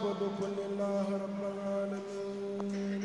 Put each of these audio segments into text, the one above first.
يعبدكم لله رب العالمين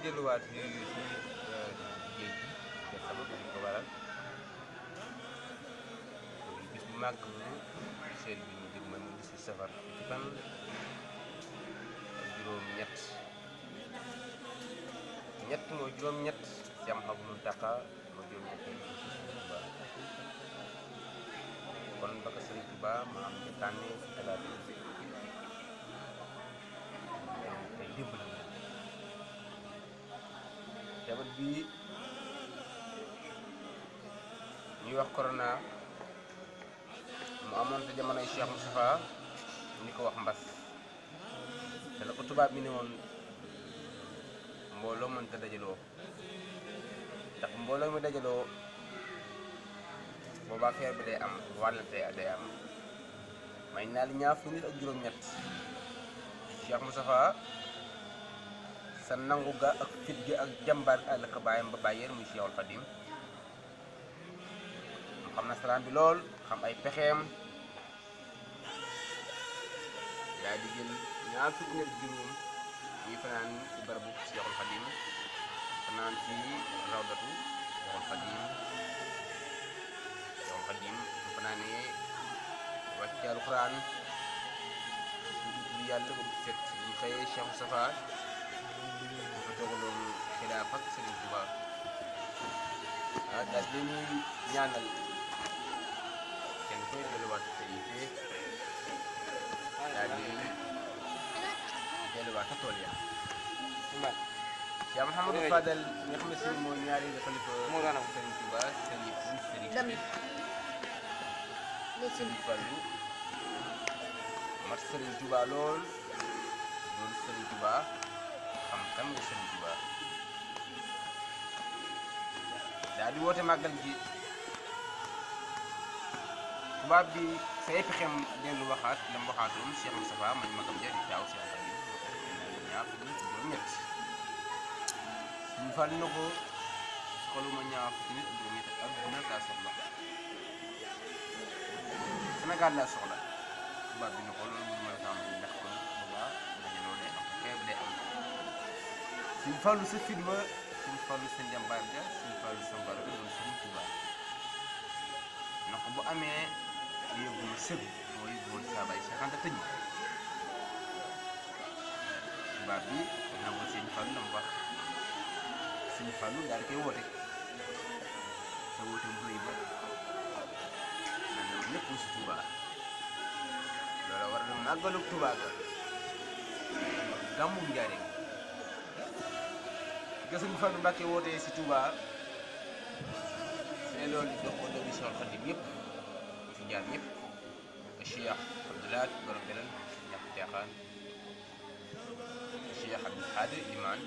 delluwaat ci géej gi te sabab bi ko waral bis bu màgg seen bi ñu dégg man bis safar ci fan juróom-ñett mooy juróom-ñett jam xamul dàqa mooy juróom-ñett kon ba ko Sëriñ Tuubaa ma am ci tànnee ci talaata ay démb la jabat bi ñuy wax corona mu amoon te jamonoy Cheikh Moustapha ñu ko wax mbas te la ko tubaab bi ne woon mbooloo mënta dajaloo ndax mbooloo mi dajaloo boobaa feer bi day am wàllante day am may naa li ñaar fukki nit ak juróom-ñett Cheikh Moustapha sa nangu ga ak fit gi ak jàmbaar àll ka bàyyam ba bàyyeer muy Cheikhul Khadim mu xam nasaraan bi lool xam ay pexeem yaa di jël ñaar fukki nit juróom ñuy fanaan ci barabu Cheikhul Khadim fanaan ci rawdatu Cheikhul Khadim mu fanaanee wàcc alxuraan lu yàlla ba set ñu xëyee Cheikh Moustapha dafa toogaloon xilaaf ak Sëriñ Tuubaa daal di ñuy ñaanal kenn koy delluwaat sa yitte daal di delluwaat sa tool ya Cheikh Mouhamadou Fadal nga xam ne si mooy ñaareelu xalifa Sëriñ Tuubaa Sëriñ Fallu mat Sëriñ Tuubaa lool doon Sëriñ Tuubaa xam kan nga Sëriñ Tuubaa daal di woote màggal gi tubaab bi say pexem dellu waxaat la mu waxaatoon Cheikh Moustapha mañ magam ja di taaw Cheikh Khadim ñaar fukki juróom-ñett suñu fàll na ko xoluma ñaar fukki nit juróom-ñett ak dina laa soxla Sénégal laa soxla tubaab bi na ko loolu mënu ma la tàmbali ndax kon boobaa dajaloo day am xeeb day am suñu fàllu sa fit ba suñu fàllu sa njàmbaar ja suñu fàllu sa ngor ga doon Sëriñ Tuubaa ndax bu amee sëb mooy woon saa bay Cheikh Anta tëj tubaab bi nangul sëñ Fallou la mu wax sëñ Fallou daal di koy woote sa woote bu rëy ba naan na ñëpp si Touba loola war na màggalu Touba ga gàmmu Njaaréem ga sëñ Fallou Mbàkke wootee si Touba c'est loolu dox ko doon Seexul Xadiim yëpp ñu fi jaar ñëpp Cheikh Abdoulaye borom beneen ñàkk caaxaan Cheikh Abdou Khadir Iman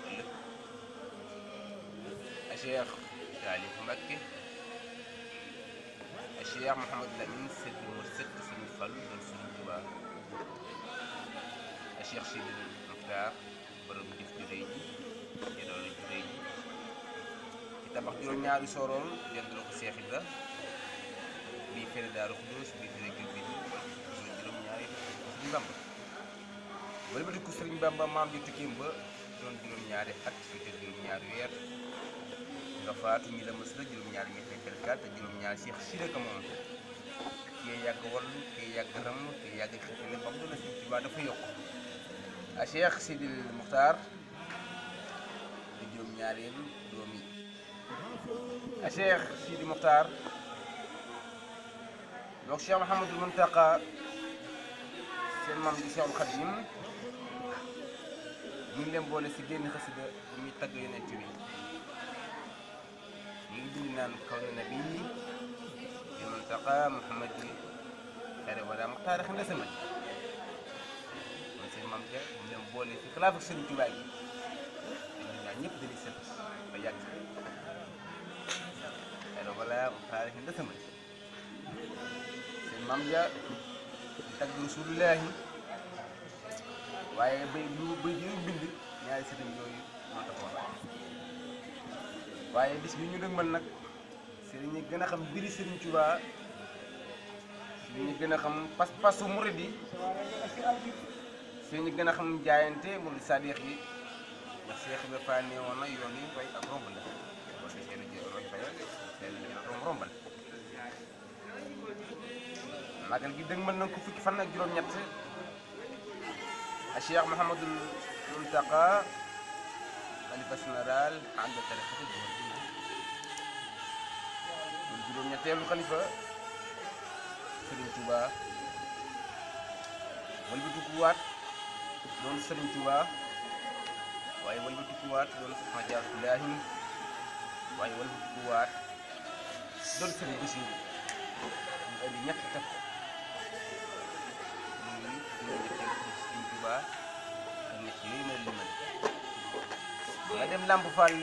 ëllëg Cheikh Salif Mbacké Cheikh Mouhamadou Lamine Sëdd Mursid Sëriñ Fallu doon Sëriñ Tuubaa Cheikh Sidi Muxtaar borom jëf ju rëy ji jëloon ju rëy ji ci tabax juróom-ñaari soroon jëndaloo ko Cheikh Ibra bii fere Daaru Xudoos bii fere Jurbel juróom-ñaari Sëriñ Bamba wala ba ko Sëriñ Bamba maam ji tukkeem ba doon juróom-ñaari at fii te juróom-ñaari weer nga faatu ñi la mës la juróom-ñaari mi fekkal kat te juróom-ñaari Cheikh Sida ka moom kii yàgg wallu kii yàgg ram kii yàgg xetale ba mu doon Sëriñ Tuubaa dafa yokk a Cheikh Sidil Muxtaar di juróom-ñaareelu doom yi a Cheikh Sidi Muxtaar donc Cheikh Mouhamadul Muntaqa seen maam di Seexul Xadiim ñu ngi leen boole si génn xasida bu muy tagg yonent bi ñu ngi bind naan kaw na nabi di Muntaqa Muhammadi xere wala Muxtaar xam nga sama kon seen maam ja ñu leen boole si xilaafa Sëriñ Tuubaa gi dañu ñaan ñëpp dañuy sët ba yàgg xere wala Muxtaar xam nga sama seen maam ja di tagg Rasulullaahi waaye bay yu bind ñaari sëriñ yooyu moo taxoon waaye bis bi ñu dëgmal nag sëriñ ñi gën a xam mbiri Sëriñ Tuubaa sëriñ ñi gën a xam pas-pasu murid yi sëriñ ñi gën a xam jaayante murid sadiq yi ndax Seex Ibra Faal nee woon na yoon yi way ak romb la boo desee la jël roy fayal seen rombal magal gi dëgmal nañ ko fukki fan ak juróom-ñett Cheikh Mouhamadul Muntaqa xalifa général ànd tarixatul muridiyya doon juróom-ñetteelu xalifa Sëriñ Tuubaa walbatikuwaat doon Sëriñ Tuubaa waaye walbatikuwaat doon Soxna Jaaratullaahi waaye walbatikuwaat doon Sëriñ Basiiru ñu indi ñett teg ko muy juróom-ñetteelu Sëriñ Tuubaa ak ñett yooyu may limal nga dem Lamp Fall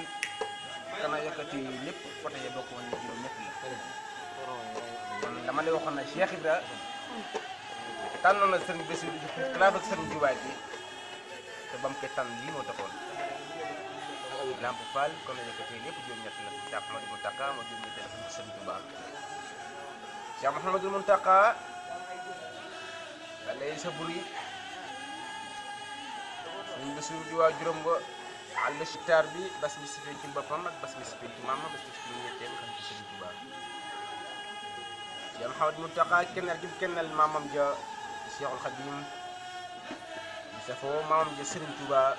kana yëkkati lépp foto ya bokk woon ne juróom-ñett la kon dama lay waxoon na Cheikh Ibra tànnoon na Sëriñ Basiiru di xilaafa ak Sëriñ Tuubaa gi te ba mu koy tànn lii moo taxoon Lamp Fall kana yëkkati lépp juróom-ñett la Cheikh Mouhamadou Mountakha moo juróom-ñett la Sëriñ Tuubaa Cheikh Mouhamadou Mountakha da lay sa buri Sëriñ Basiiru di waa juróom ba àll si taar bi bas mi si ci boppam ak bas mi si ci maama bas mi si ñetteel xam ci Sëriñ Tuubaa Cheikh Mouhamadou Mountakha kennal gi kennal maamam ja Seexul Xadiim di safoo maamam ja Sëriñ Tuubaa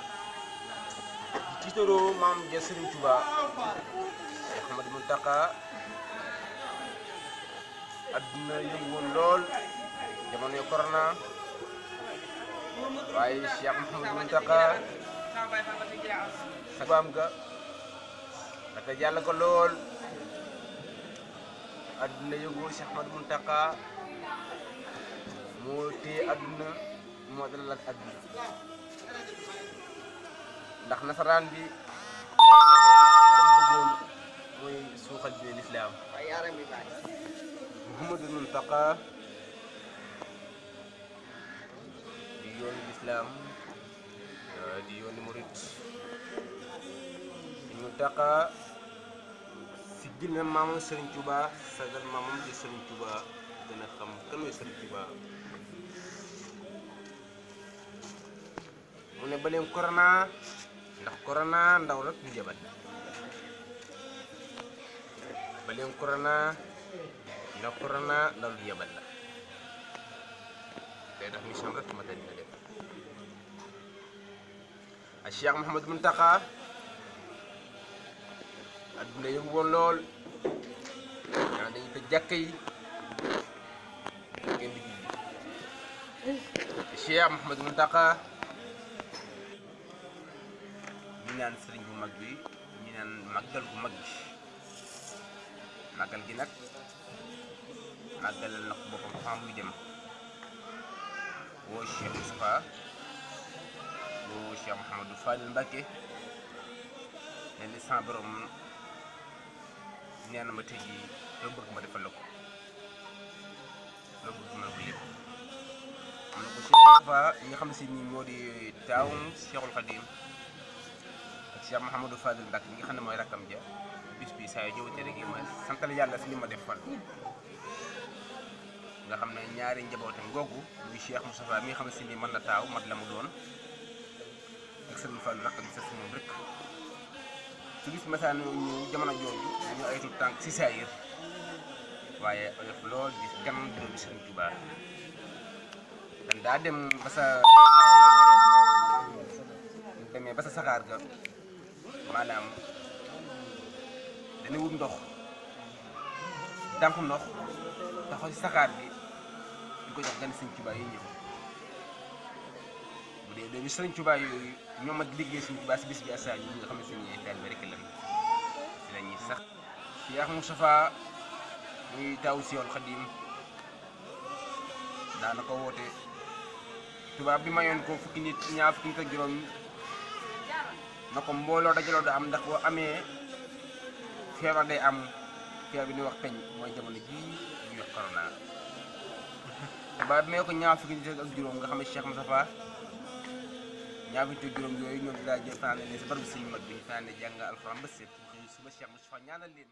di tiitaroo maamam ja Sëriñ Tuubaa Cheikh Mouhamadou Mountakha adduna yëngu woon lool jamono yu corona waaye Cheikh Mouhamadou Mountakha sa baam ga naka jàll ko lool adduna yënguwul Cheikh Mouhamadou Mountakha moo téye adduna moo dalal ak adduna ndax nasaraan bi bëggoon mooy suuxal bi lislaam Mouhamadou Mountakha di yoonu lislaam di yoonu murit Mountakha si gil na maamam Sëriñ Tuubaa sagal maamam di Sëriñ Tuubaa gën a xam kan mooy Sëriñ Tuubaa mu ne baleen corona ndax corona ndaw rek du jabal baleen corona ndax corona ndaw du jabal la day def mission rek ma dina def ak Cheikh Mouhamadou Mountakha adduna yëngu woon lool ñaa dañuy tëj jàkka yi ngeen di julli Cheikh Mouhamadou Mountakha ñu naan sëriñ bu mag bi ñu naan màggal bu mag bi màggal gi nag màggalal na ko boppam fa muy dem woo Cheikh Moustapha woo Cheikh Mouhamadou Fadil Mbacké ne li sama borom nee na ma tey jii loo bëgg ma defal la ko loo bëgg ma la ko lépp am na ko Cheikh Moustapha ñi nga xam si nii moo di taawum Cheikhul Khadim ak Cheikh Mouhamadou Fadil Mbacké ñi nga xam ne mooy rakkam ja bis bi saa yu ñëwatee rek ma santal yàlla si li ma defal nga xam ne ñaari njabootam googu muy Cheikh Moustapha mi nga xam ne si nii mën na taaw mat la mu doon ak sëriñ Fallou rakkam bi sa si moom rek su bis masaan ñu jamono jooju dañu ay tuut tànk si saayir waaye oyof lool gis kanam doomi Sëriñ Tuubaa dan daa dem ba sa demee ba sa saxaar ga maanaam dañuy wut ndox dàmp ndox taxaw si saxaar bi di ko jox gan Sëriñ Tuubaa yi ñëw bu dee doomi Sëriñ Tuubaa yooyu ñoom ak liggéey Sëriñ Tuubaa si bis bi asa ñi nga xam ne suñu taalibe rek lan si la ñuy sax Cheikh Moustapha muy taw Seexul Xadiim daana ko woote tubaab bi mayoon ko fukki nit ñaar fukki nit ak juróom na ko mbooloo dajaloo da am ndax boo amee feebar day am feebar bi ñuy wax peñ mooy jamono jii ñuy wax corona tubaab bi may ko ñaar fukki nit ak juróom nga xam ne Cheikh Moustapha ñaar fukki nit ak juróom yooyu ñoom daa jël fanaan leen si barab sëñ mag bi ñu fanaan ne jàng alxuraan ba seet xëy suba Cheikh Moustapha ñaanal leen